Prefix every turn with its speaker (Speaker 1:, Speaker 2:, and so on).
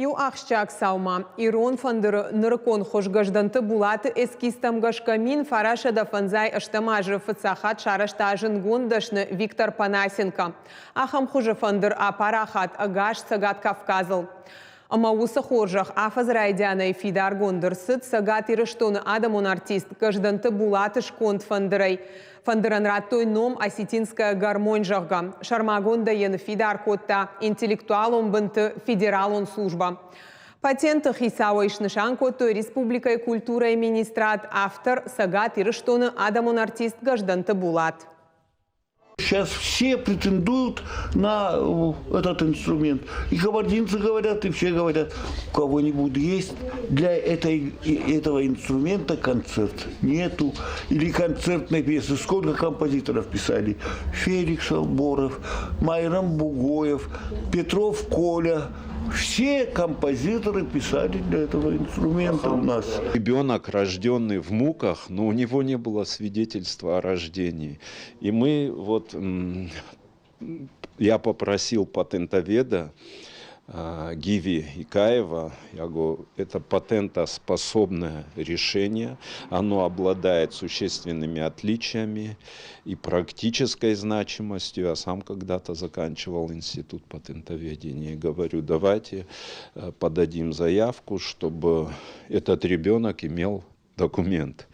Speaker 1: Иу ахсджиаг цау ма, ирон фӕндыры нырыккон хуыз Гӕздӕнты Булаты эскизтӕм гӕсгӕ 1958 азы фыццаг хатт сарӕзта зындгонд дӕсны Виктор Панасенко. Ахӕм хуызы фӕндыр апарахат ӕгас Цӕгат Кавказыл. Ӕмӕ уыцы хорзӕх афӕдзы райдианӕй фидаргонд ӕрцыд Цӕгат Ирыстоны адӕмон артист Гӕздӕнты Булаты сконд фӕндырӕй. Фӕндырӕн радтой ном «Осетинская гармонь», зӕгъгӕ. Сӕрмагондӕй йӕ ныффидар кодта интеллектуалон бынты федералон службӕ. Патенты хицауӕй снысан кодтой республикӕйы культурӕйы министрад, автор Цӕгат Ирыстоны адӕмон артист Гӕздӕнты Булат.
Speaker 2: Сейчас все претендуют на этот инструмент. И кабардинцы говорят, и все говорят, у кого-нибудь есть для этого инструмента концерт? Нету. Или концертной пьесы. Сколько композиторов писали? Феликс Алборов, Майрам Бугоев, Петров Коля. Все композиторы писали для этого инструмента у нас.
Speaker 3: Ребенок, рожденный в муках, но у него не было свидетельства о рождении. И мы вот, я попросил патентоведа Гиви Икаева, я говорю, это патентоспособное решение, оно обладает существенными отличиями и практической значимостью. Я сам когда-то заканчивал институт патентоведения и говорю, давайте подадим заявку, чтобы этот ребенок имел документ.